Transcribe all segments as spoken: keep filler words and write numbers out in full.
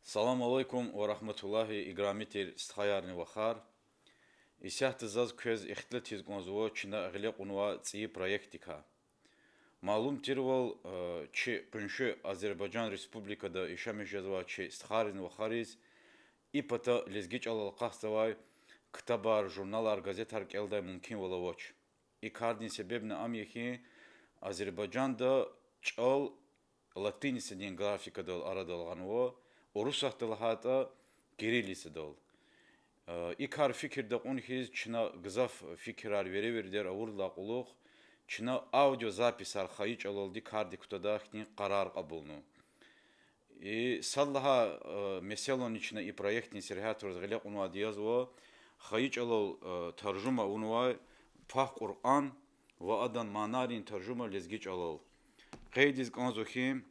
Салам алейкум ва рагьматуллагьи, играми тир стхаярни вахар. Исятда заз квез ихтилатиз кӀанзава чна гъиле кьунвай цӀийи проектдикай. Малум тирвал, э, чи къунши Азербайжан Республикада яшамиш жезвай чи стхайриз, вахариз и пата лезги чӀалал акъатзавай ктабар, журналар, газетар кӀелдай мумкинвал авач. И кардин себебни ам я хьи, Азербайжанда чӀал латиницадин графикадал арадал гъанва, Урусатда лагьайтӀа кириллицадал. Э, и кар фикирда кьун хьиз чна гзаф фикирар веревирдер авурдалай кьулухъ, чна аудиозаписар хайи чӀалалди кардик кутадай хьтин къарар кьабулна. И сад лагьай, э, месэлани чна и проектдин сергьятра гъиле кьунвайди язва, хайи чӀалал, э, таржума авунвай Пак Къуръан ва адан манайрин таржума лезги чӀалал. Къейдиз кӀанзава хьи,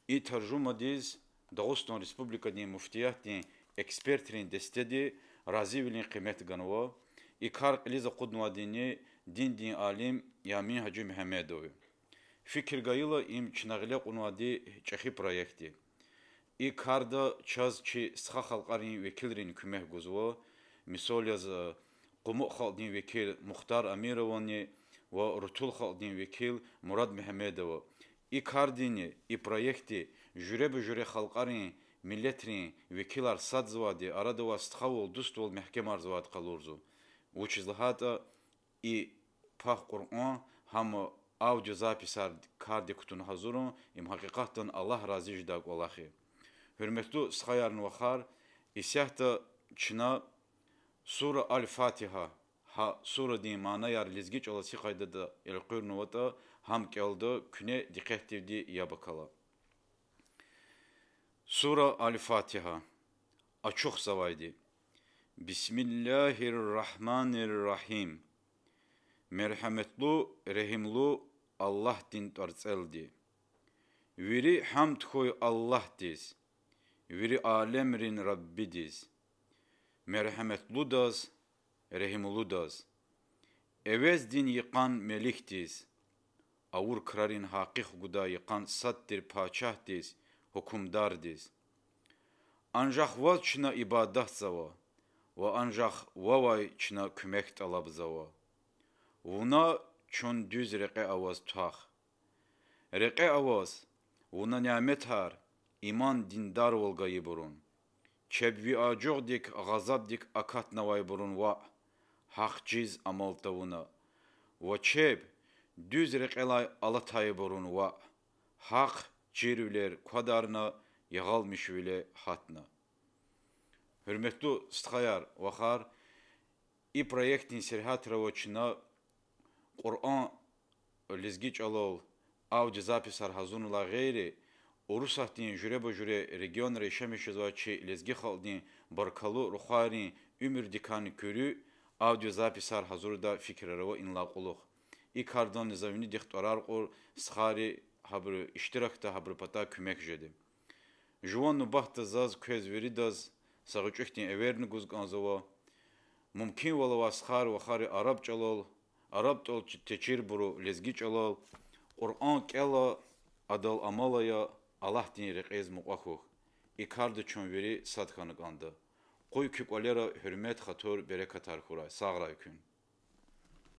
и таржумадиз Дагъустан Республикадин муфтиятдин экспертрин дестеди разивилин къимет ганва, и кар кьилиз акъуднавайдини диндин алим Ямин-гьажи Мегьамедов я. Фикир гайила, им чна гъиле кьунвайди чӀехи проект я. И карда чаз чи стха халкьарин векилрини куьмек гузва, мисал яз, къумукь халкьдин векил Мухтар Амировани ва рутул халкьдин векил Мурад Мегьамедова. И кардини, и проектди жуьреба-жуьре халкьарин, миллетрин векилар садзавайди, арада авай стхавал, дуствал мягькемарзавайди къалурзава. Вучиз лагьайтӀа и Пак Къуръан гьам аудиозаписар кардик кутуна гьазурун, им гьакъикъатдани Аллагь рази жедай кӀвалах я. Гьуьрметлу стхаярни вахар, исятда чна сура Аль-Фатигьа, гьа сурадин манаяр лезги чӀалаз гьи къайдада элкъуьрнаватӀа, гьам кӀелда, куьне дикъетдивди яб акала. Сура Аль-Фатигьа. Ачухзавайди. بسم الله الرحمن الرحيم. Мергьеметлу, регьимлу Аллагьдин тӀварцӀелди. Вири гьамд хьуй Аллагьдиз, вири алемрин Раббидиз, мергьеметлудаз, регьимлудаз, эвездин йикъан Меликдиз, авур крарин гьакъи хгудай йикъан сад тир Пачагьдиз, Гьукумдардиз. Анжах Ваз чна ибадатзава ва анжах Вавай чна куьмек тӀалабзава. Вуна чун дуьз рекье аваз твах. Рекье аваз Вуна няметар иман, диндарвал гайибурун, чеб Ви ажугъдик, гъазабдик акатнавайбурун ваъ, гьахъ чиз амал тавуна, ва чеб дуьз рекьелай алатайбурун ваъ, гьахъ чирвилер квадарна, ягъалмишвиле гьатна. Гьуьрметлу стхаяр, вахар, и проектдин сергьятра ава чна Къуръан лезги чӀалал аудиозаписар гьазурунилай гъейри, Урусатдин жуьреба-жуьре регионра яшамиш жезвай чи лезги халкьдин баркаллу рухвайрин уьмуьрдикайни куьруь аудиозаписар гьазурдай фикирар ава инлай кьулухъ. И карданни за винидихъ тӀварар кьур, стхайри гьабуру иштиракда, гьабурун патай куьмек жеди. Жуван нубатда заз квез виридаз са гъвечӀи хьтин эверни гуз кӀанзава. Мумкинвал авай стхайри, вахари араб чӀалал, араб тӀал течирбуру лезги чӀалал, Къуръан кӀела, адал амал ая, Аллагьдин рекьиз мукьва хьухь. И карда чун вири сад хьана кӀанда. Къуй куь кӀвалера гьуьрмет, хатур, берекатар хьурай. Сагърай куьн.